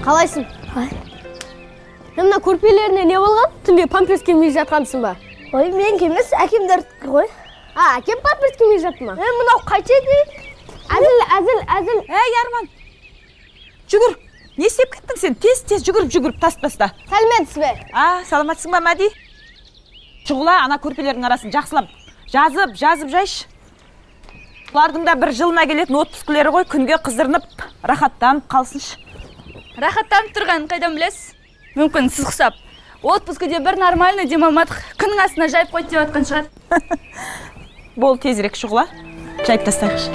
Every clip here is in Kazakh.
Қалайсың? Қалай? Мына көрпелеріне не болған? Түнде памперс кимей жатқансың ба? Ой, менікі емес, әкемдердікі ғой. А, әкем памперс кимей жатты ма? Мынау қайтеді? Әзіл, әзіл, әзіл. Әй, Арман. Жүгір. Не істеп кеттің сен? Тез-тез жүгіріп-жүгіріп тас-таста. Сәлеметсіз бе? А, саламатсың ба, Мәди? Шұғыла, ана көрпелердің арасын жақсылап жазып, жазып жайшы. Бұлардың да бір жылына келетін отпускілері ғой, күнге қыздырынып, рахаттанып қалсыншы. Рахаттанып тұрғанын қайдан білесіз? Мүмкін сіз құсап. Отпускіде бір нормальный демалмадық, күннің астына жайып қойды деп жатқан шығар. Бол тезірек, Шұғыла, жайып тастайықшы.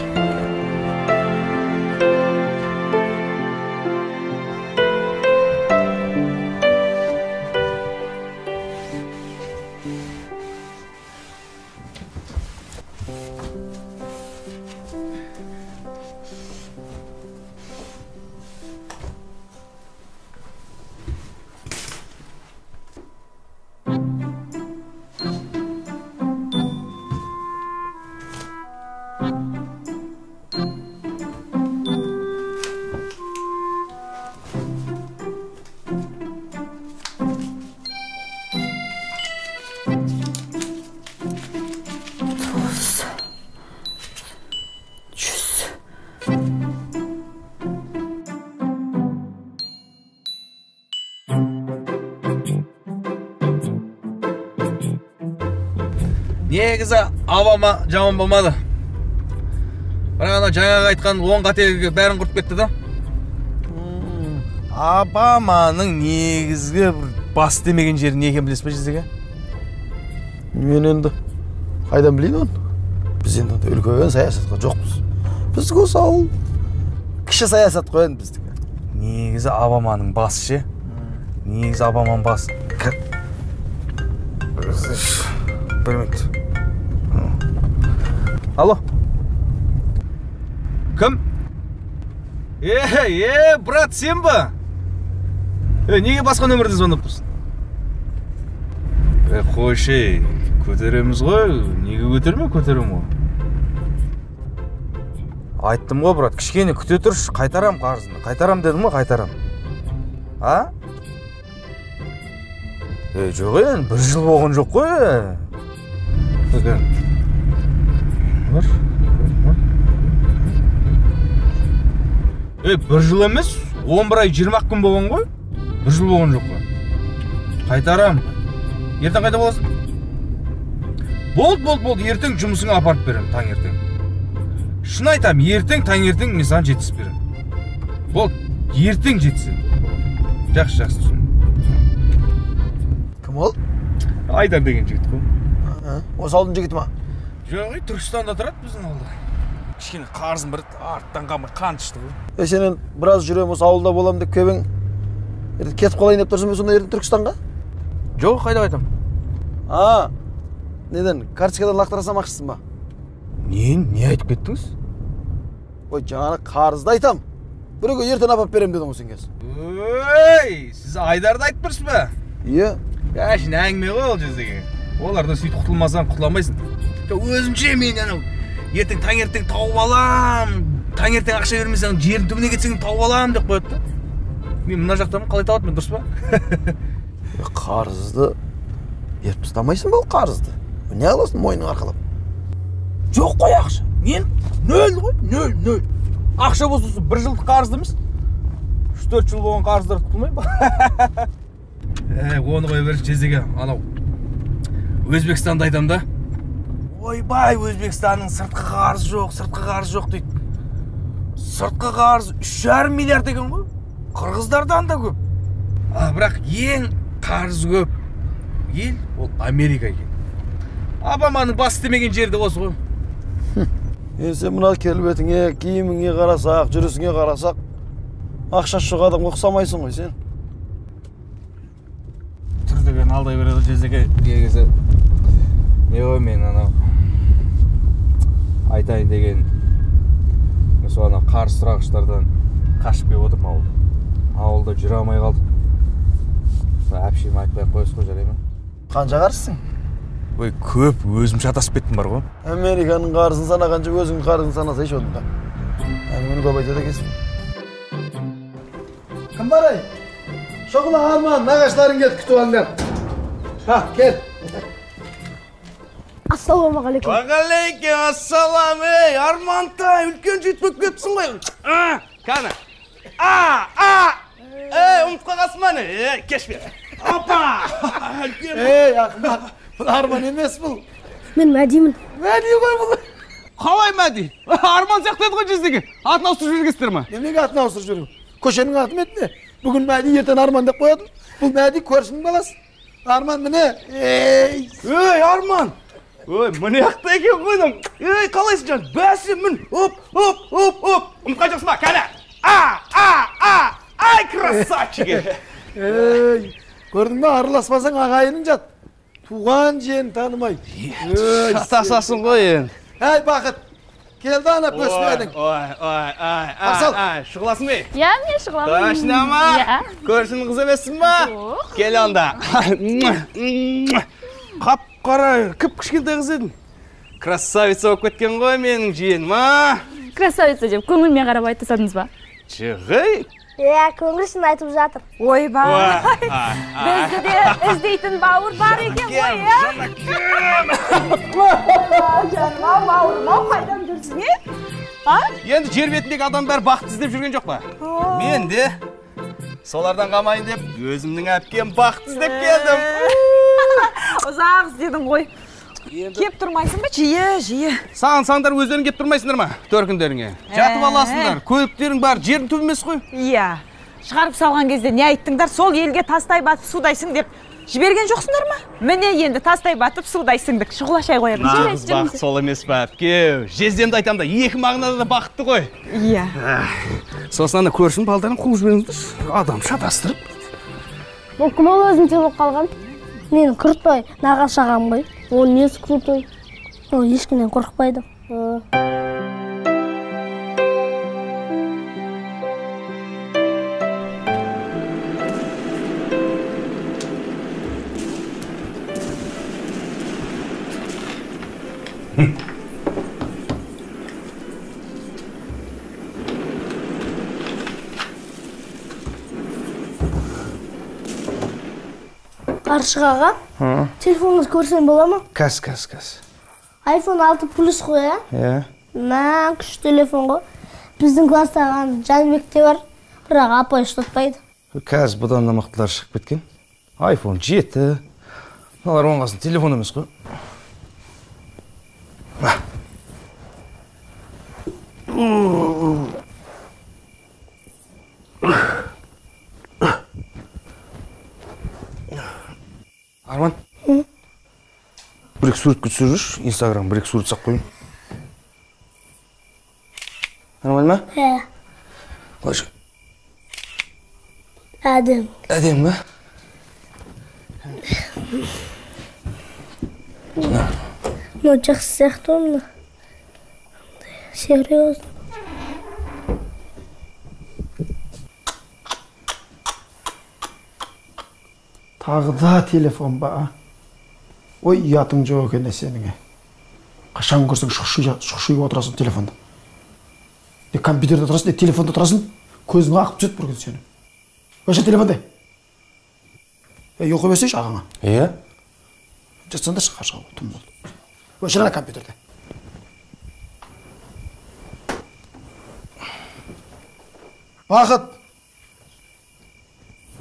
Негізі Обама жаман болмады. Бірақ ана жаңағы айтқан 10 қателігі бәрін құртып кетті да. Обаманың негізгі бір бас демеген жері не екенін білесіз бе, жездеке? Мен енді қайдан білейін оны? Біз енді үлкен саясатқа жоқпыз. Біздікі осы ауыл кіші саясат қой енді біздікі. Негізі Обаманың басы ше? Негізі Обаманың басы. Бір минут. Алло. Кім? Брат, сен ба? Неге басқа нөмірден звондап тұрсың? Қойшы, көтереміз ғой. Неге көтерме, көтерем ғой. Айттым ғой, брат, кішкене күте тұршы, қайтарам қарызыңды. Қайтарам дедім ғой, қайтарам. А? Жоқ енді, бір жыл болған жоқ қой. Бір жыл емес, 11 ай 20 күн болған ғой. Бір жыл болған жоқ қой. Қайтарам. Ертең қайда боласың? Болды, болды, ертең жұмысыңа апарып беремін, таңертең. Шын айтам, ертең таңертең мен саған жеткізіп беремін. Болды, ертең жетсін. Жақсы, жақсы түсін. Кім ол? Айдар деген жігіт қой. Осы ауылдың жігіті ма? Жоқ, Түркістанда тұрады біздің ауылда. Кішкене қарызым бір арттан қалмай қан ішті ғой. Сен енді біраз жүремін, осы ауылда боламын деп келіп ең, ертең кетіп қалайын деп тұрсың ба сонда ертең Түркістанға? Жоқ, қайда қайтам? А, неден, карточкадан лақтыра салмақшысың ба? Не айтып кеттіңіз? Ой, жаңағы қарызды айтам. Біреуге ертең апарып беремін дедің ғой сен қазір. Ой, сіз Айдарды айтып тұрсыз ба? Иә. Әшейін әңгіме ғой ол жездеге. Олардан сөйтіп құтылмасаң құтыла алмайсың. Өзімше мен анау ертең таңертең тауып алам, таңертең ақша бермесең жердің түбіне кетсең тауып алам деп қояды да. Мен мына жақтамын, қалай табады мен, дұрыс па? Қарызды беріп тастамайсың ба ол қарызды? Не аласың мойныңа арқалап? Жоқ қой ақша. Мен нөл ғой, нөл. Ақша болса осы бір жылдық қарызды емес. 3-4 жыл болған қарыздарды құтылмаймын ба? Оны қоя берші, жездеге, анау Өзбекстанды айтам да. Ойбай, Өзбекстанның сыртқы қарызы жоқ, сыртқы қарызы жоқ дейді. Сыртқы қарыз 3,5 миллиард екен ғой. Қырғыздардан да көп. Бірақ ең қарызы көп ел ол Америка екен. Обаманың бас істемеген жері де осы ғой. Енді сен мына келбетіңе, киіміңе қарасақ, жүрісіңе қарасақ, ақшасы жоқ адамға ұқсамайсың ғой сен. Түр деген алдай береді жездеке. Негізі не ғой, мен анау айтайын деген сол анау қарыз сұрағыштардан қашып келіп отырмын ауылда. Ауылда жүре алмай қалдым. Сол әпшеме айтпай ақ қоясыз ғой, жарай ма? Қанша қарызсың? Ой, көп, өзім шатасып кеттім бар ғой. Американың қарызын санағанша өзіңнің қарызын санасайшы онда. Әңгімені көп айтады екенсің. Кім бар ай? Шұғыла, Арман, нағашыларың келді, күтіп алыңдар. Ха, кел. Ассалаумағалейкум. Уағалейкум ассалам, ей, Армантай, үлкен жігіт болып кетіпсің ғой. Кәні. Ей, ұмытып қалғансың ба не? Ей, кеш бер. Опа! Ей, ақымақ, бұл Арман емес бұл. Мен Мәдимін. Мәди ғой бұл. Қалай Мәди? Арман сияқты еді ғой жездеге. Атын ауыстырып жібергенсіздер ма? Неменеге атын ауыстырып жіберу? Көшенің аты ма еді не? Бүгін Мәди, ертең Арман деп қоятын. Бұл Мәди көршінің баласы. Арман міне. Ей! Ей, Арман! Ой, міне жақта екен ғой. Ей, қалайсың жан? Бәсе, мін. Оп, оп, оп, оп. Ұмытқан жоқсың ба? Кәне. Ай, красавчик! Ей, көрдің бе, араласпасаң ағайының жат. Туған жерін танымай. Шатасасың ғой енді. Әй, Бақыт, келді ана көшпедің. Ой, ой, ой, ой, шұғыласың бе? Иә, мен шұғыламын. Точно ма? Иә. Көршінің қызы емессің ба? Жоқ. Кел онда. Қап-қара, кіп-кішкентай қыз едің. Красавица болып кеткен ғой менің жиенім, а? Красавица деп көңілмен қарап айта салдыңыз ба? Жығый. Иә, көңілсін айтып жатыр. Ойбай, бізді де іздейтін бауыр бар екен ғой, иә? Жаным-ау, бауырым-ау, қайдан жүрсің, е? Енді жер бетіндегі адам бәрі бақыт іздеп жүрген жоқ па? Мен де солардан қалмайын деп өзімнің әпкем бақыт іздеп келдім. Ұзақ іздедің ғой. Кеп тұрмайсың ба? Жиі, жиі. Сағынсаңдар өздерің кеп тұрмайсыңдар ма? Төркіндеріңе. Жатып аласыңдар, көліктерің бар, жердің түбі емес қой. Иә. Шығарып салған кезде не айттыңдар? Сол елге тастай батып судайсың деп жіберген жоқсыңдар ма? Міне енді тастай батып судай сіңдік. Шұғыла шай қоя беріңіз. Нағыз бақыт сол емес пе, әпке? Жездемді айтам да, екі мағынада да бақытты ғой. Иә. Сосын ана көршінің балдарын қуып жіберіңіздерші. Адам шатастырып. Бұл кім ол өзінше болып қалған? Мен крутой нағашы ағам ғой. Ол несі крутой? Ол ешкімнен қорықпайды. Қаршық аға, телефоныңызды көрсем бола ма? Кәс, кәс, кәс. iPhone 6 Plus қой, ә? Иә. Мә, күшті телефон ғой. Біздің класстағы Жәнібекте бар, бірақ апай ұстатпайды. Қазір бұдан да мықтылар шығып кеткен. iPhone 7. Мыналар оңғасын телефон емес қой. Арман, бір-екі суретке түсіріп жүрші, Инстаграм бір-екі сурет сап қояйын. Нормально ма? Иә. Қалайша? Әдемі. Әдемі ма? Мынау жақсы сияқты ғой мына. Серьезно. Тағы да телефон ба? Ой, ұятың жоқ екен сенің. Қашан көрсең шұқшиып отырасың телефонда. Не компьютерде отырасың, не телефонда отырасың, көзің ағып түседі бір күн сенің. Өшір телефонды. Ей, оқи берсейші ағаңа. Иә. Жатсаңдаршы қаршыға, тым болды. Өшір ана компьютерді. Бақыт.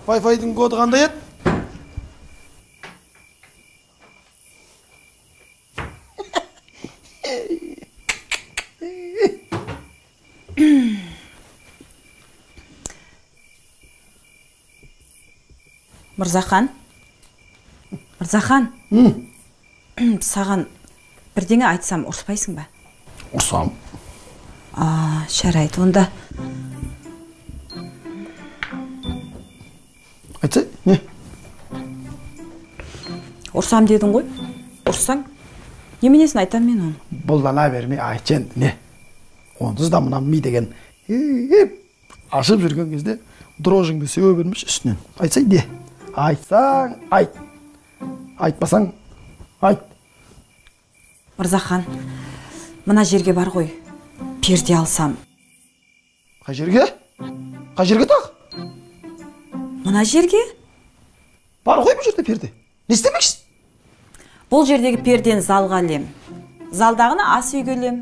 Wi-Fi-дің коды қандай еді? Мырзахан, Мырзахан, саған бірдеңе айтсам ұрыспайсың ба? Ұрсам. Жарайды, онда. Айтсай, не? Ұрсам дедің ғой. Ұрссаң, неменесін айтам мен оны? Бұлдана бермей айтшы енді, не? Онсыз да мына ми деген ашып жүрген кезде дрожжыңды сеуе бермеш үстінен. Айтсай, не? Айтсаң, айт. Айтпасаң, айт. Мырзахан, мына жерге бар ғой, перде алсам. Қай жерге? Қай жерге тақ? Мына жерге? Бар ғой бұл жерде перде. Не істемекшісің? Бұл жердегі пердені залға ілем. Залдағыны ас үйге ілем.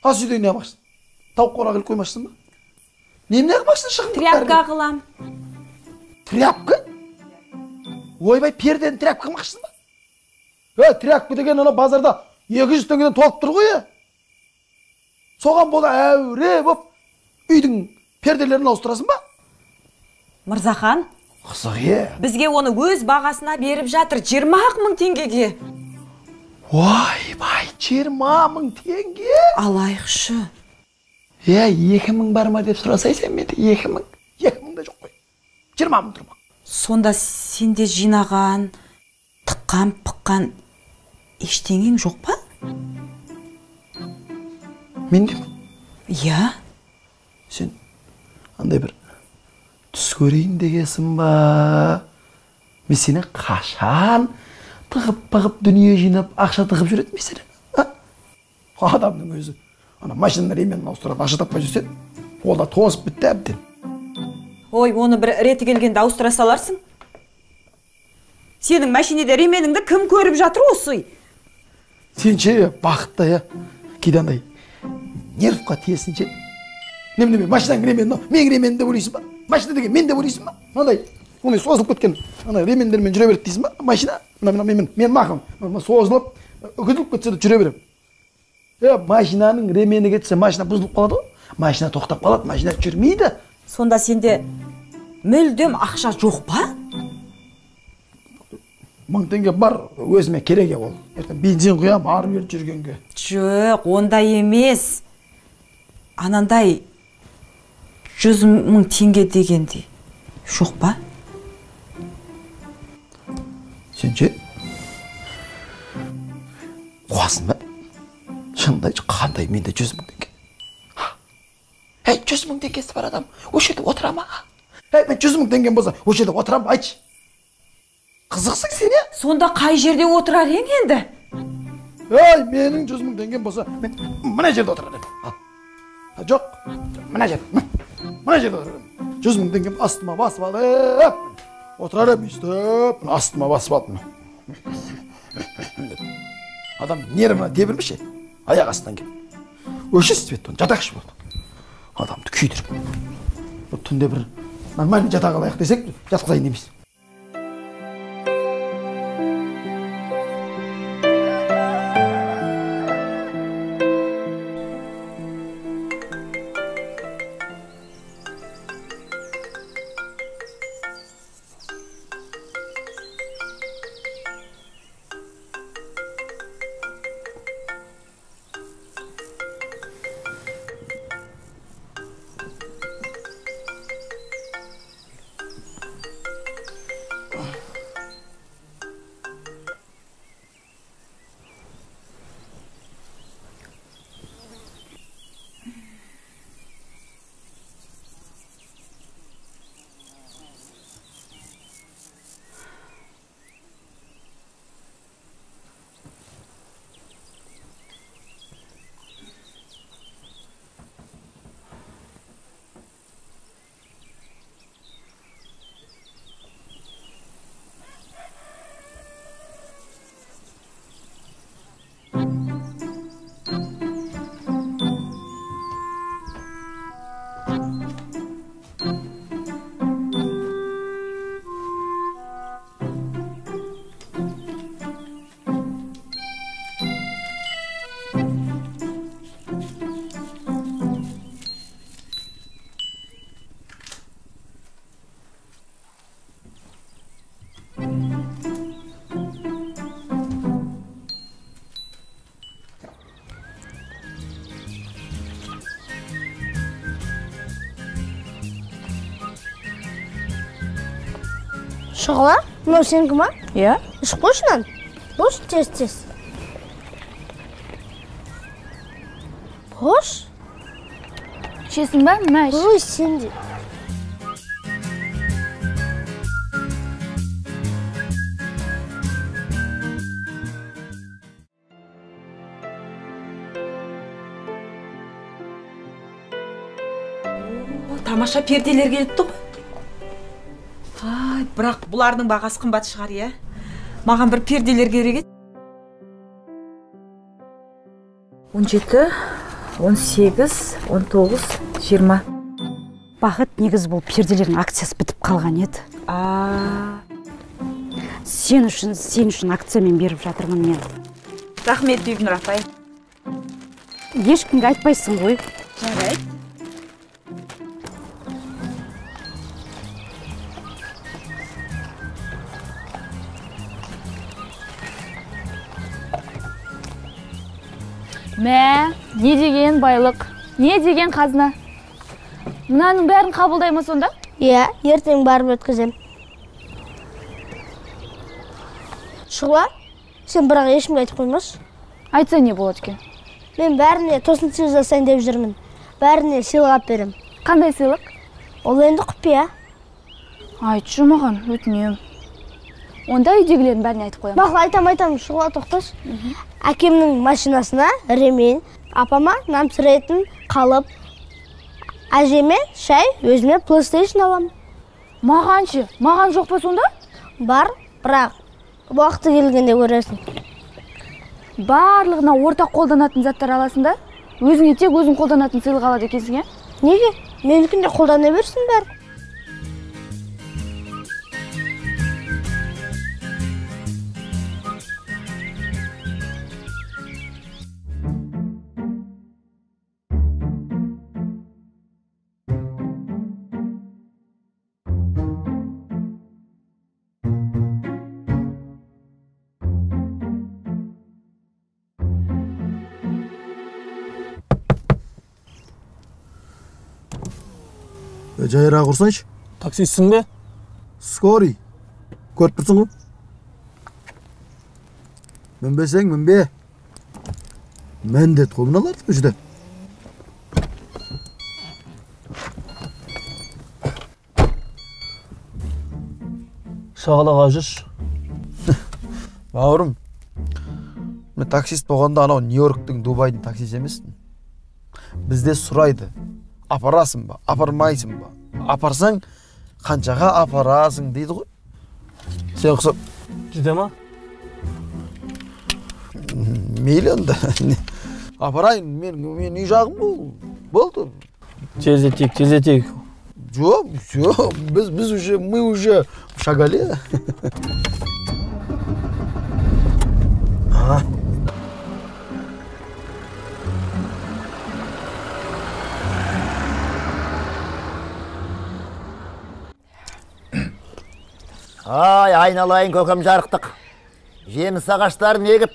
Ас үйде не қылмақшысың? Тауық қораға іліп қоймақшысың ба? Немене қылмақшысың шығынды? Тряпка қылам. Тряпка? Ойбай, пердені тряпка қылмақшысың ба? Тряпка деген ана базарда 200 теңгеден толып тұр ғой. Соған бола әуре боп үйдің перделерін ауыстырасың ба? Мырзахан, қызық е. Бізге оны өз бағасына беріп жатыр 20 мың теңгеге. Ойбай, 20 мың теңге? Алайықшы. 2 мың бар ма деп сұрасай сен менде 2 мың. 2 мың да жоқ қой. 20 мың тұрмақ. Сонда сенде жинаған, тыққан, пыққан ештеңең жоқ па? Менде ме? Иә. Сен андай бір түс көрейін дегесің ба? Мен сені қашан тығып-пығып дүние жинап, ақша тығып жүретін мен сені? Адамның өзі ана машинаның ременін ауыстырады, ақша таппай жүрсе, ол да тозып бітті әбден. Ой, оны бір реті келгенде ауыстыра саларсың. Сенің машинеде ременіңді кім көріп жатыр осы? Сен ше, бақытты, я. Кейде андай нервқа тиесің ше. Немене, машинаның ременін, менің ременім деп ойлайсың ба? Машина деген мен деп ойлайсың ба? Мынандай, ондай созылып кеткен ана ремендермен жүре береді дейсің ба? Машина, мына мен мақым, созылып, үгітіліп кетсе де жүре беремін. Машинаның ремені кетсе, машина бұзылып қалады ғой. Машина тоқтап қалады, машина жүрмейді. Сонда сенде мүлдем ақша жоқ па? 1000 теңге бар, өзіме керек ол. Ертең бензин құям, ары бері жүргенге. Жоқ, ондай емес. Анандай 100 мың теңге дегендей. Жоқ па? Сен ше? Қуасың ба? Шынында қандай менде 100 мың теңге? Әй, 100 мың теңгесі бар адам, осы жерде отыра ма? Әй, мен 100 мың теңгем болса, осы жерде отырам ба, айтшы. Қызықсың сен, е? Сонда қай жерде отырар ең енді? Әй, менің 100 мың теңгем болса, мен мына жерде отырар едім. Ал. Жоқ, мына жерде, мына жерде отырар едім. 100 мың теңгем астыма басып алып, отырар едім өйстіп, астыма басып алып. Адам нервына тебірмеші, аяқ астынан келіп. Өші свет, жатақшы болды. Адамды күйдіріп. Түнде бір нормально жата қалайық десек, жатқызайын емес. Шұғыла, мынау сенікі ма? Иә. Ішіп қойшы мынаны. Бош, тез-тез. Бош? Ішесің ба? Мә, іш. Ой, сен де. Тамаша перделер келіпті ғой. Ай, бірақ бұлардың бағасы қымбат шығар, иә? Маған бір перделер керек еді. 17, 18, 19, 20. Бақыт, негізі бұл перделердің акциясы бітіп қалған еді. Сен үшін акциямен беріп жатырмын мен. Рахмет, Бибінұр апай. Ешкімге айтпайсың ғой. Жарайды. Мә, не деген байлық, не деген қазына. Мынаның бәрін қабылдай ма сонда? Иә, ертең барып өткізем. Шұғыла, сен бірақ ешкімге айтып қоймашы. Айтса не болады екен? Мен бәріне тосын сый жасайын деп жүрмін. Бәріне сыйлық алып берем. Қандай сыйлық? Ол енді құпия. Айтшы маған, өтінемін. Онда үйдегілердің бәріне айтып қоямын. Мақұл, айтам, Шұғыла, тоқташы. Әкемнің машинасына ремень, апама нан пісіретін қалып, әжеме шай, өзіме PlayStation аламын. Маған ше? Маған жоқ па сонда? Бар, бірақ уақыты келгенде көресің. Барлығына ортақ қолданатын заттар аласың да? Өзіңе тек өзің қолданатын сыйлық алады екенсің, ә? Неге? Менікін де қолдана берсін бәрі. Жайырақ ұрсайшы. Таксистсің бе? Скорый. Көріп тұрсың ғой. Мінбесең, мінбе. Міндет қой мыналарды көшеде. Шағалаға жүрші. Бауырым, мен таксист болғанда анау Нью-Йорктың, Дубайдың таксисі емеспін. Бізде сұрайды. Апарасың ба, апармайсың ба? Апарсаң, қаншаға апарасың дейді ғой. Сен ұқсап. Жете ма? Мейлі онда. Апарайын, мен үй жағым бұл. Болды. Тездетейік, тездетейік. Жоқ, жоқ, біз уже, мы уже в Шагале. Ай, айналайын көкем жарықтық. Жеміс ағаштарын егіп,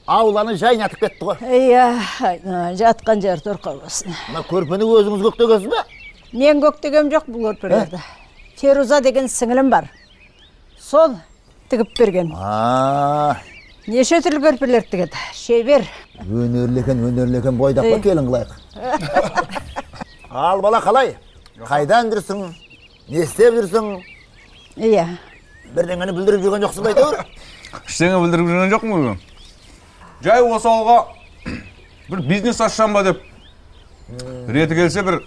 ауланы жайнатып кетті ғой. Иә, жатқан жер торқа болсын. Мына көрпені өзіңіз көктегенсіз бе? Мен көктегем жоқ бұл көрпелерді. Феруза деген сіңілім бар. Сол тігіп берген. Неше түрлі көрпелер тігеді. Шебер. Өнерлі екен, өнерлі екен, бойдақ па, келін қылайық. Ал бала қалай? Қайдан жүрсің? Не істеп жүрсің? Иә. Бірдеңені бүлдіріп жүрген жоқсың ба әйтеуір? Ештеңе бүлдіріп жүрген жоқпын ғой. Жай осы ауылға бір бизнес ашсам ба деп. Реті келсе бір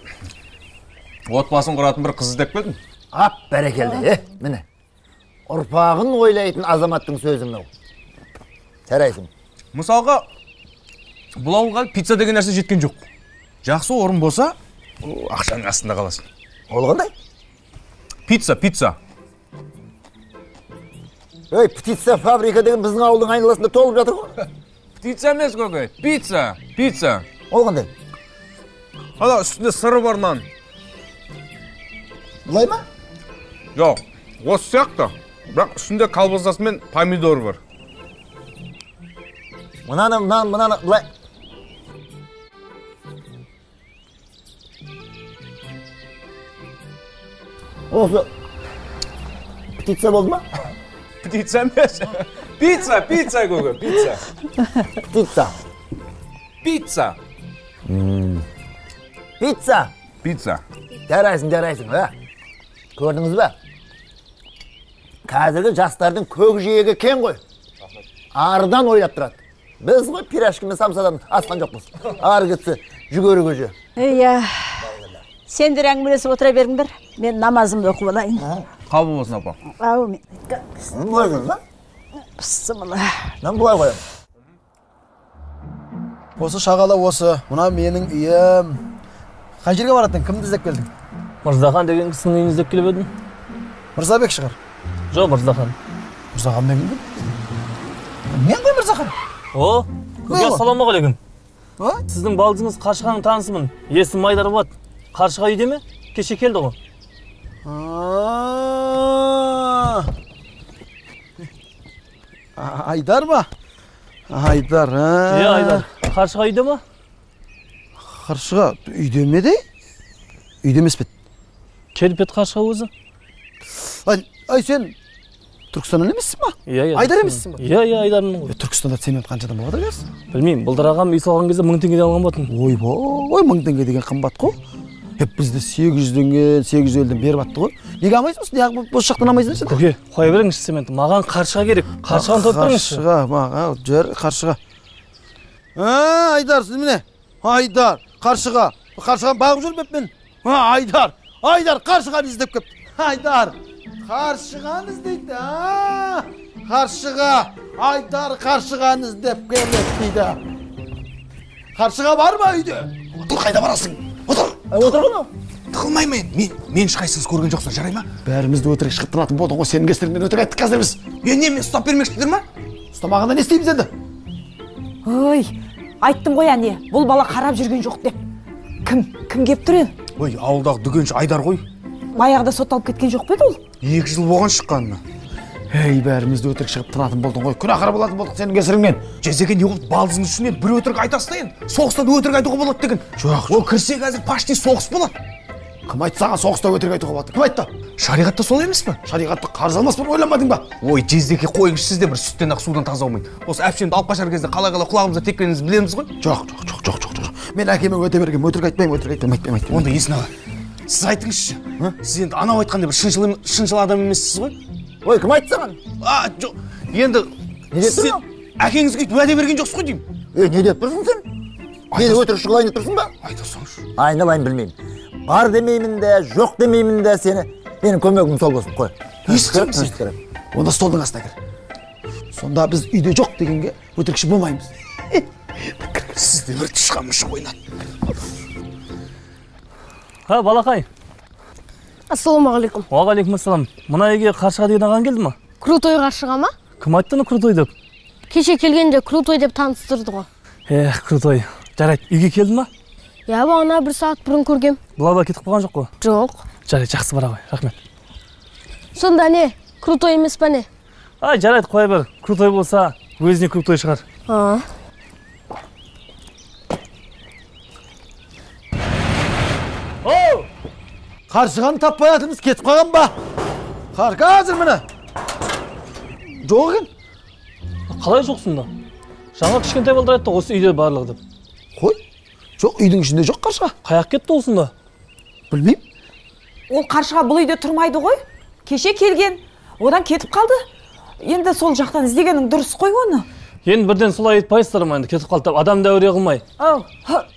отбасын құратын бір қыз іздеп келдім. Ап, бәрекелді, міне. Ұрпағын ойлайтын азаматтың сөзі мынау. Жарайсың. Мысалға, бұл ауылға пицца деген нәрсе жеткен жоқ. Жақсы орын болса, ақшаның астында қаласың. Ол қандай? Пицца, пицца. Ей, птица фабрика деген біздің ауылдың айналасында толып жатыр ғой. Птица емес көке, пицца, пицца. Ол қандай? Ана үстінде сыры бар нан. Былай ма? Жоқ, осы сияқты, бірақ үстінде колбасасы мен помидор бар. Мынаны, мынаны, былай. Осы птица болды ма? Птица емес. Пицца, пицца көке, пицца. Птица. Пицца. Пицца. Пицца. Жарайсың, жарайсың, ә? Көрдіңіз бе? Қазіргі жастардың көкжиегі кең ғой. Арыдан ойлап тұрады. Біз ғой пирожки мен самсадан асқан жоқпыз. Ары кетсе жүгері көже. Иә. Сендер әңгімелесіп отыра беріңдер. Мен намазымды оқып алайын. Қабыл болсын, апа. Әумин. Былай қоямын, ба? Бісміллә. Мен былай қоямын. Осы шағала осы, мына менің үйім. Қай жерге баратын, кімді іздеп келдің? Мырзахан деген кісінің үйін іздеп келіп едім. Мырзабек шығар. Жоқ, Мырзахан. Мырзахан деген кім? Мен ғой Мырзахан. О, көке, ассалаумағалейкум. Сіздің балдызыңыз Қаршығаның танысымын. Есімім Айдар болады. Қаршыға үйде ме? Кеше келді ғой. Айдар ма? Айдар, а? Иә, Айдар. Қаршыға үйде ма? Қаршыға үйде ме де? Үйде емес пе? Келіп еді Қаршыға өзі. Ай, сен Түркістаннан емессің ба? Иә, иә. Айдар емессің ба? Иә, иә, Айдармын ғой. Түркістанда цемент қаншадан болады қазір? Білмеймін, былтыр ағам үй салған кезде 1000 теңгеден алған болатын. Ойбой, 1000 теңге деген қымбат қой. Бізді 800 теңге, 850-ден беріп атты ғой. Неге алмайсың осы? Неге осы жақтан алмайсың сен? Көке, қоя беріңізші цементті. Маған қаршыға керек. Қаршығаны тауып беріңізші. Қаршыға, маған, жер, қаршыға. Айдар, сіз міне. Айдар, қаршыға. Қаршығаны бағып жүрмеп мен. Айдар, Айдар, қаршығаны іздеп кеп. Айдар, қаршығаны іздейді. Қаршыға, Айдар қаршығаны іздеп келеді дейді. Қаршыға бар ма үйде? Отыр, қайда барасың? Отыр. Отыр ғой. Тығылмаймын мен. Мен ешқайсыңыз көрген жоқсың, жарай ма? Бәрімізді өтірік шығып тынатын болдың ғой, сенің кесіріңнен өтірік айттық қазір біз. Е, не, мен ұстап бермекшілер ма? Ұстамағанда не істейміз енді? Ой, айттым ғой әне, бұл бала қарап жүрген жоқ деп. Кім? Кім кеп тұр енді? Ой, ауылдағы дүкенші Айдар ғой. Баяғыда сотталып кеткен жоқ па еді ол? 2 жыл болған шыққанына. Ей, бәрімізді өтірік шығып тынатын болдың ғой. Күнәһар болатын болдық сенің кесіріңнен. Жезеке, не болды? Балдызыңыз үшін енді бір өтірік айтасың да енді. Соғыста да өтірік айтуға болады деген. Жоқ. Ол кірсе қазір почти соғыс болады. Кім айтты саған соғыста өтірік айтуға болады? Кім айтты? Шариғатта солай емес пе? Шариғатта қарыз алмас бұрын ойламадың ба? Ой, жездеке, қойыңызшы, сіз де бір сүттен ақ судан таза болмайды. Осы әпшемді алып қашар кезде қалай-қалай құлағымызға теккеніңізді білеміз ғой. Жоқ, жоқ, жоқ, жоқ, жоқ, жоқ. Мен әкеме өте бергем, өтірік айтпаймын, өтірік айтпаймын, айтпаймын, айтпаймын. Онда Есін аға, сіз айтыңызшы. Сіз енді анау айтқандай бір шыншыл адам емессіз ғой? Ой, кім айтты саған? Жоқ, енді не деп тұрсың? Әкеңізге өйтіп уәде берген жоқсыз ғой деймін. Е, не деп тұрсың сен? Мені өтірік шұғылайын деп тұрсың ба? Айта салыңызшы. Айналайын, білмеймін. Бар демеймін де, жоқ демеймін де сені. Менің көмегім сол болсын, қой. Естімін. Онда столдың астына кір. Сонда біз үйде жоқ дегенге өтірікші болмаймыз. Сіз де бір тышқан мүшік ойнады. Ха, балақай. Ассалаумағалейкум. Уағалейкум ассалам. Мына үйге Қаршыға деген ағаң келді ма? Крутой Қаршыға ма? Кім айтты оны крутой деп? Кеше келгенде крутой деп таныстырды ғой. Эх, крутой. Жарайды, үйге келді ма? Иә, бағана 1 сағат бұрын көргем. Бұлар кетіп қалған жоқ қой? Жоқ. Жарайды, жақсы бара ғой, рахмет. Сонда не, крутой емес па не? Ай, жарайды, қоя бер. Крутой болса, өзіне крутой шығар. Оу! Қаршығаны таппай атымыз кетіп қалған ба? Қазір міне. Жоқ екен. Қалай жоқсың да? Жаңа кішкентай балдар айтты, осы үйде барлығы деп. Қой. Жоқ, үйдің ішінде жоқ қаршыға. Қаяқ кетті ол сонда? Білмеймін. Ол қаршыға бұл үйде тұрмайды ғой. Кеше келген, одан кетіп қалды. Енді сол жақтан іздегенің дұрыс қой оны. Енді бірден солай айтпайсыздар ма енді кетіп қалды деп, адам дәуре қылмай. Ау,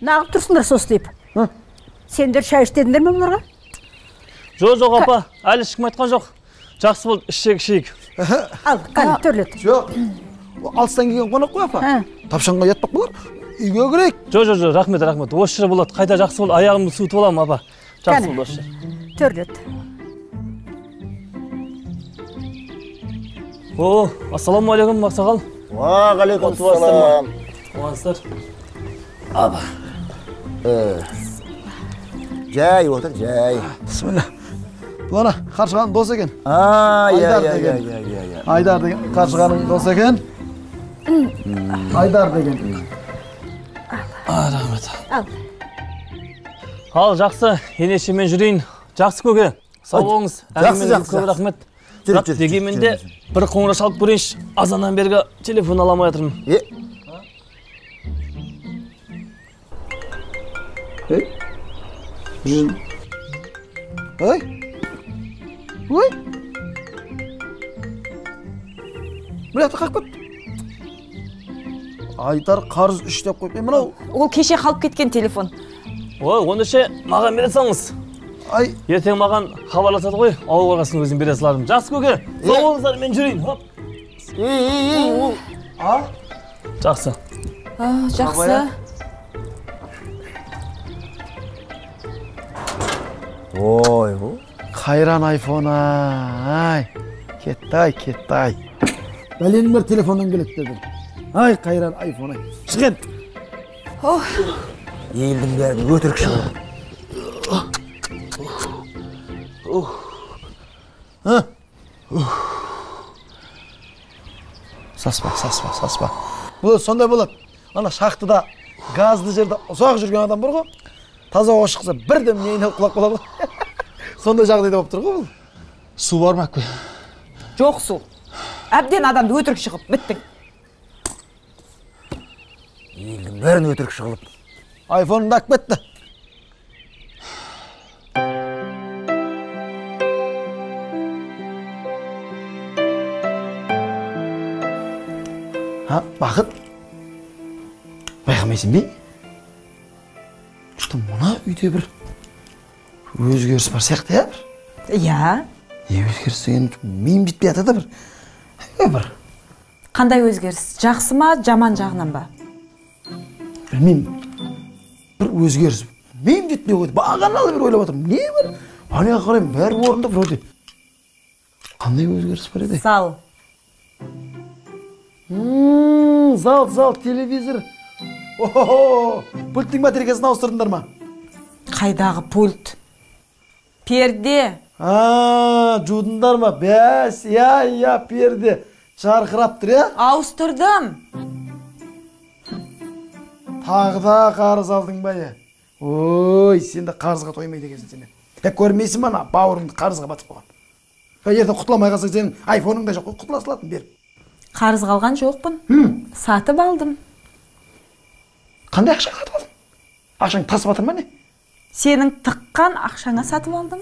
нағып тұрсыңдар состиып. Сендер шай іштедіңдер ме бұларға? Жоқ, жоқ апа, әлі ешкім айтқан жоқ. Жақсы болды, ішек ішейік. Ал, қане, төрлет. Жоқ, алыстан келген қонақ қой апа. Тапшанға ұят болар. Үйге кірейік. Жоқ, жоқ, жоқ, рахмет, рахмет. Осы жер болады, қайта жақсы болды, аяғымды суытып аламын, апа. Жақсы болды осы жер. Төрлет. О, ассалаумағалейкум, ақсақал. Уағалейкум ассалам. Қуаныстар. Апа. Жай отыр, жай. Бісміллә. Бұл ана Қаршығаның досы екен. Айдар деген. Айдар деген Қаршығаның досы екен. Айдар деген. Рахмет. Ал, жақсы, енеше мен жүрейін. Жақсы көке, сау болыңыз. Жақсы, жақсы. Көп рахмет. Бірақ дегенмен де бір қоңырау шалып көрейінші. Азаннан бергі телефон ала алмай жатырмын. Ой! Ой! Мына жақта қалып кетті. Айдар қарыз 3 деп қойып, мынау. Ол кеше қалып кеткен телефон. Ой, онда ше, маған бере салыңыз. Ай. Ертең маған хабарласады ғой, ауыл барғасын өзім бере салармын. Жақсы көке, сау болыңыздар, мен жүрейін. Хоп. Ей, ол. А? Жақсы. Жақсы. Ой, бұл. Қайран айфон ай. Кетті ай, кетті ай. Бәленің бәрі телефоннан келеді деді. Ай, қайран айфон ай. Шық енді. Елдің бәрін өтірік шығарады. Саспа, саспа, саспа. Бұл сондай болады. Ана шахтада, газды жерде ұзақ жүрген адам бар ғой. Таза ауа шықса бірден не айналып құлап қалады ғой. Сондай жағдайда болып тұр ғой бұл. Су бар ма, әпке? Жоқ су. Әбден адамды өтірік шығып, біттің. Елдің бәрін өтірік шығылып. Айфонымды алып кетті. Ha, Бақыт, байқамайсың бе? Что мына үйде бір өзгеріс бар сияқты, иә бір? Иә. Не өзгеріс деген миым жетпей жатады бір. Бір. Қандай өзгеріс? Жақсы ма, жаман жағынан ба? Білмеймін. Бір өзгеріс. Миым жетпей қойды. Бағаналы бір ойлап отырмын. Не бір? Ана қараймын, бәрі орында вроде. Қандай өзгеріс бар еді? Зал. Зал, зал, телевизор. О-хо-хо! Пульттің батарейкасын ауыстырдыңдар ма? Қайдағы пульт? Перде. А, жудыңдар ма? Бәс, я, я, перде. Жарқырап тұр, я? Ауыстырдым. Тағы да қарыз алдың ба, я? Ой, сен де қарызға тоймайды екенсің сен. Көрмейсің ба, ана бауырыңды қарызға батып қойған. Ертең құтыла алмай қалсаң, сенің айфоның да жоқ қой, құтыла салатын беріп. Қарыз қалған жоқпын. Сатып алдым. Қандай ақшаға сатып алдың? Ақшаң тасып жатыр ма не? Сенің тыққан ақшаңа сатып алдым.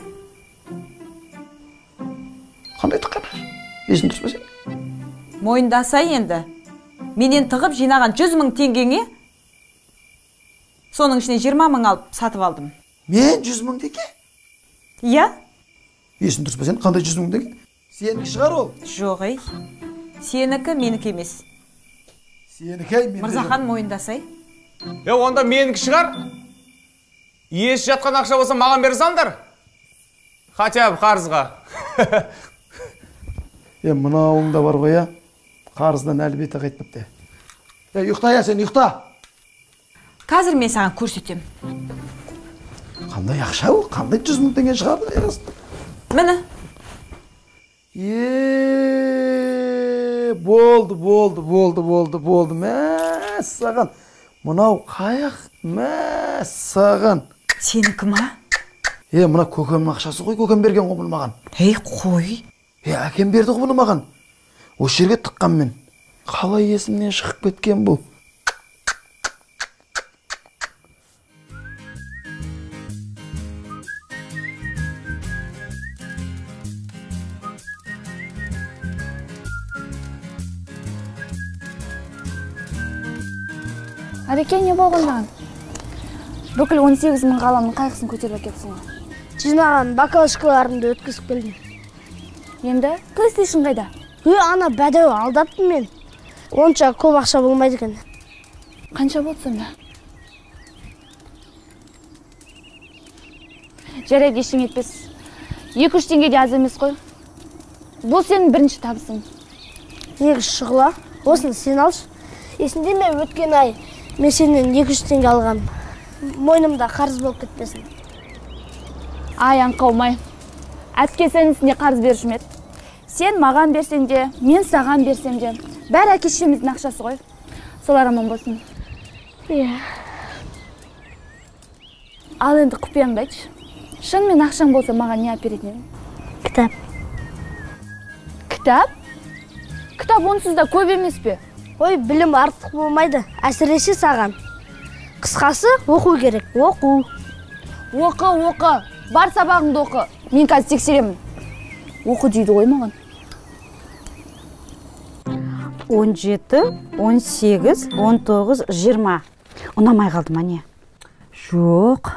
Қандай тыққан ақша? Есің дұрыс па сенің? Мойындаса енді. Менен тығып жинаған 100 мың теңгеңе, соның ішінен 20 мың алып сатып алдым. Мен 100 мың теңге? Иә. Есің дұрыс па сенің? Қандай 100 мың теңге? Сенікі шығар ол. Жоқ, ей. Сенікі менікі емес. Сенікі ай, менікі. Мырзахан мойындасай. Онда менікі шығар. Иесі жатқан ақша болса маған бере салыңдар. Хотя бы қарызға. Мынауың да бар ғой, я. Қарыздан әлі беті қайтпапты. Ұйықта, я, сен ұйықта. Қазір мен саған көрсетем. Қандай ақша ол? Қандай 100 мың теңге шығарды? Міне. Болды, болды, болды, болды, болды. Мәссаған. Мынау қаяқ, мәссаған. Сенікі ма? Мына көкемнің ақшасы ғой, көкем берген ғой бұны маған. Ей, қой. Әкем берді ғой бұны маған. Осы жерге тыққан мен. Қалай есімнен шығып кеткен бұл? Әреке, не болған маған? Бүкіл 18 мың ғаламның қайғысын көтеріп әкепсің ғой. Жинаған баклажкаларымды өткізіп келдім. Енді PlayStation қайда? Ана бәдеу алдапты мен. Онша көп ақша болмайды екен. Қанша болды сонда? Жарайды, ештеңе етпес. 2-3 теңге де аз емес қой. Бұл сенің бірінші табысың. Негізі Шұғыла, осыны сен алшы. Есіңде ме, өткен ай мен сенен 200 теңге алғаным. Мойнымда қарыз болып кетпесін. Ай, аңқаумай. Әпке сенісіне қарыз беруші ме еді? Сен маған берсең де, мен саған берсем де, бәрі әке шешеміздің ақшасы ғой. Солар аман болсын. Иә. Ал енді құпияңды айтшы. Шынымен ақшаң болса маған не әперетін едің? Кітап. Кітап? Кітап онсыз да көп емес пе? Ой, білім артық болмайды, әсіресе саған. Қысқасы, оқу керек, оқу. Оқы, оқы. Бар сабағыңды оқы. Мен қазір тексеремін. Оқы дейді ғой маған. 17, 18, 19, 20. Ұнамай қалды ма не? Жоқ.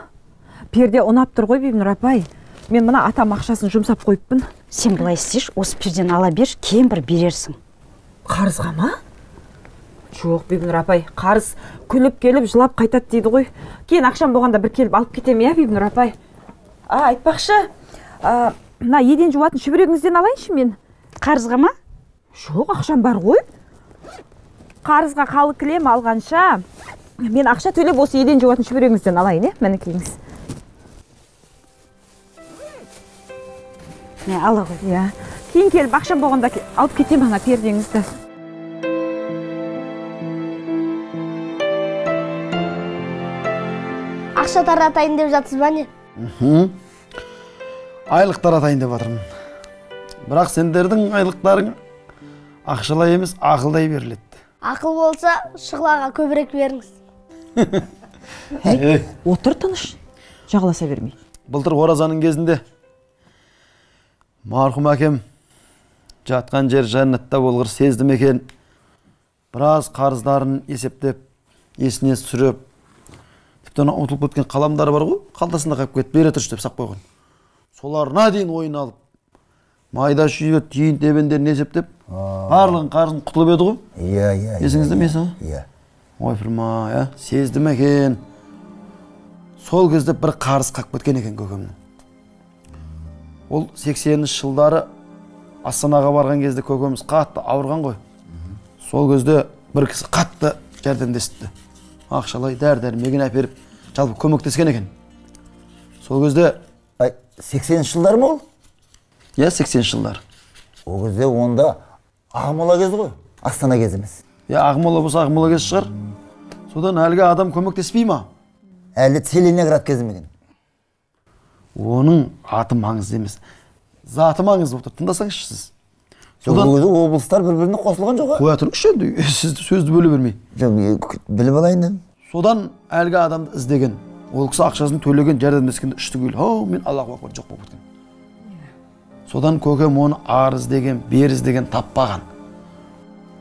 Перде ұнап тұр ғой, Бибінұр апай. Мен мына атам ақшасын жұмсап қойыппын. Сен былай істеші, осы пердені ала берші, кейін бір берерсің. Қарызға ма? Жоқ, Бибінұр апай, қарыз күліп келіп жылап қайтады дейді ғой. Кейін ақшам болғанда бір келіп алып кетем, иә, Бибінұр апай? Айтпақшы, мына еден жуатын шүберегіңізден алайыншы мен. Қарызға ма? Жоқ, ақшам бар ғой. Қарызға қалы кілем алғанша, мен ақша төлеп осы еден жуатын шүберегіңізден алайын, е, мінекейіңіз. Не, ала ғой. Иә. Кейін келіп ақшам болғанда алып кетем ана пердеңізді. Ақша таратайын деп жатсыз ба не? Айлық таратайын деп жатырмын. Бірақ сендердің айлықтарың ақшалай емес, ақылдай беріледі. Ақыл болса, Шұғылаға көбірек беріңіз. Отыр тыныш, жағаласа бермей. Былтыр оразаның кезінде марқұм әкем жатқан жер жәннатта болғыр сезді ме екен, біраз қарыздарын есептеп, есіне түсіріп, тіпті ұмытылып кеткен қаламдары бар ғой, қалтасында қалып кетіп, бере тұршы деп сақ қойған. Соларына дейін ойын алып, майда шүйде тиын тебендерін есептеп, барлығын қарызын құтылып еді ғой. Иә, иә. Есіңізде ме? Иә. Ойпырмай, ә? Сезді ме екен? Сол кезде бір қарыз қап кеткен екен көкемнің. Ол 80-ші жылдары Астанаға барған кезде көкеміз қатты ауырған ғой. Сол кезде бір кісі қатты жәрдемдесіпті. Ақшалай дәрі-дәрмегін әперіп, жалпы көмектескен екен. Сол кезде 80-ші жылдар ма ол? Иә, 80-ші жылдар. Ол кезде онда Ақмола кезі ғой, Астана кезі емес. Иә, Ақмола болса Ақмола кезі шығар. Содан әлгі адам көмектеспей ма? Әлі Целиноград кезі ме екен? Оның аты маңызды емес, заты маңызды болып тұр. Тыңдасаңызшы сіз. Содан облыстар бір-біріне қосылған жоқ. Қоя тұрыңызшы енді, сізді сөзді бөле бермей. Жоқ, біліп алайын дедім. Содан әлгі адамды іздеген, ол кісі ақшасын төлеген, жәрдемдескенде үшті күйл, «Ау, мен Аллаху акбар» жоқ болып кеткен. Содан көкем оны ары іздеген, бері іздеген, таппаған.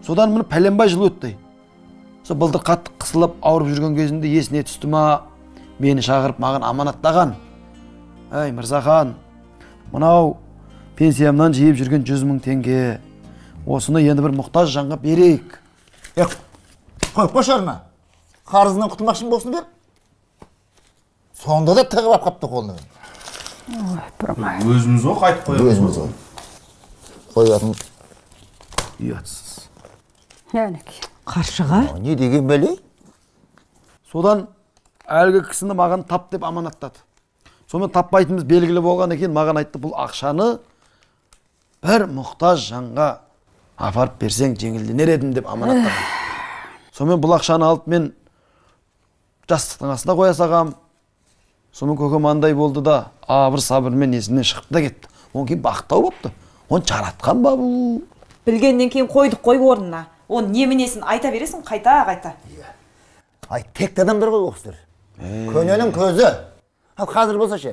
Содан міне пәленбай жыл өтті. Сол былтыр қатты қысылып ауырып жүрген кезінде есіне түсті ма, мені шақырып маған аманаттаған. Әй, Мырзахан, мынау пенсиямнан жиып жүрген 100 000 теңге. Осыны енді бір мұқтаж жанға берейік. Қойып қойшы арна. Қарызынан құтылмақшы болсын бер. Сонда да тығып алып қапты қолына. Өзіміз ғой қайтып қоямыз. Өзіміз ғой. Қоятын. Ұятсыз. Қаршыға? Не деген бәле? Содан әлгі кісіні маған тап деп аманаттады. Сонымен таппайтынымыз белгілі болған екен, маған айтты, бұл ақшаны бір мұқтаж жанға апарып берсең жеңілденер едім деп аманаттады. Сонымен бұл ақшаны алып мен жастықтың астына қоя сағам. Сонымен көкем андай болды да, абыр-сабырмен есімнен шығып та кетті. Одан кейін бақыт тауып алыпты. Оны жаратқан ба бұл? Білгеннен кейін қойдық қой орнына. Оның неменесін айта бересің қайта-қайта. Ай, текті адамдар ғой ол кісілер. Көненің көзі. Ал қазір болса ше,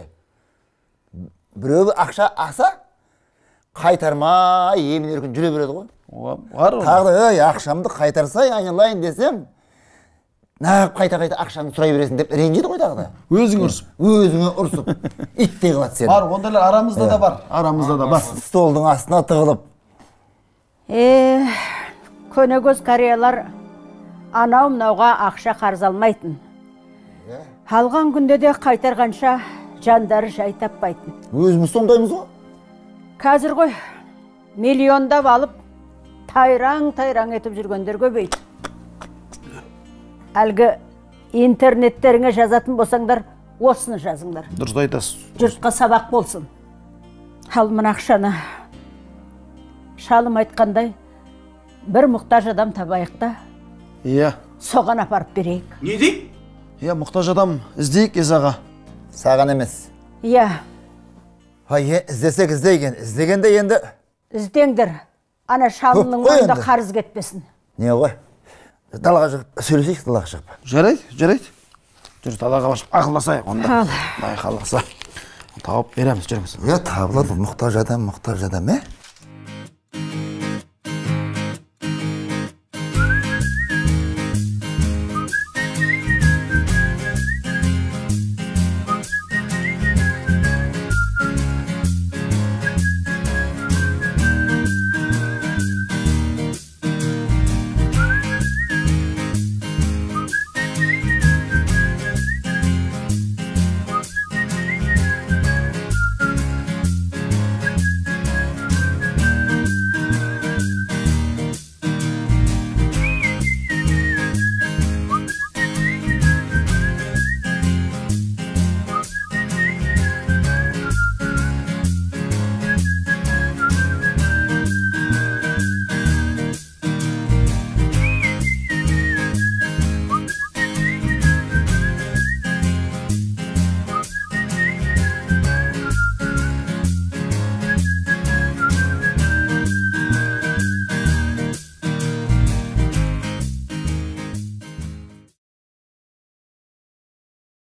біреуі ақша аса, қайтармай емін еркін жүре береді ғой. Тағы да, ей, ақшамды қайтарсай, айналайын десем, нағып қайта-қайта ақшаңды сұрай бересің деп ренжиді ғой тағы да. Өзің ұрсып. Өзіңе ұрсып. Иттей қылады сені. Бар, ондайлар арамызда да бар. Арамызда да бар. Столдың астына тығылып. Көнегөз кореялар анау-мынауға ақша қарыз алмайтын. Алған күнде де қайтарғанша жандары жай таппайтын. Өзіміз сондаймыз ғой. Қазір ғой миллиондап алып тайраң-тайраң етіп жүргендер көбейді. Әлгі интернеттеріңе жазатын болсаңдар, осыны жазыңдар. Дұрыс айтасыз. Жұртқа сабақ болсын. Ал мына ақшаны шалым айтқандай бір мұқтаж адам табайық та. Иә. Соған апарып берейік. Не дейді? Иә, мұқтаж адам іздейік, Езаға. Саған емес. Иә. Іздесек іздейген. Іздегенде енді... Іздеңдер. Ана шалымның орнында қарыз кетпесін. Не ғой? Далаға шығып, сөйлесейік, далаға шығып. Жарайды, жарайды. Жүр, далаға барып ақылдасайық онда. Құдай қаласа. Тауып береміз, жүріңіз. Иә, табылады. Мұқтаж адам, мұқтаж адам, ә?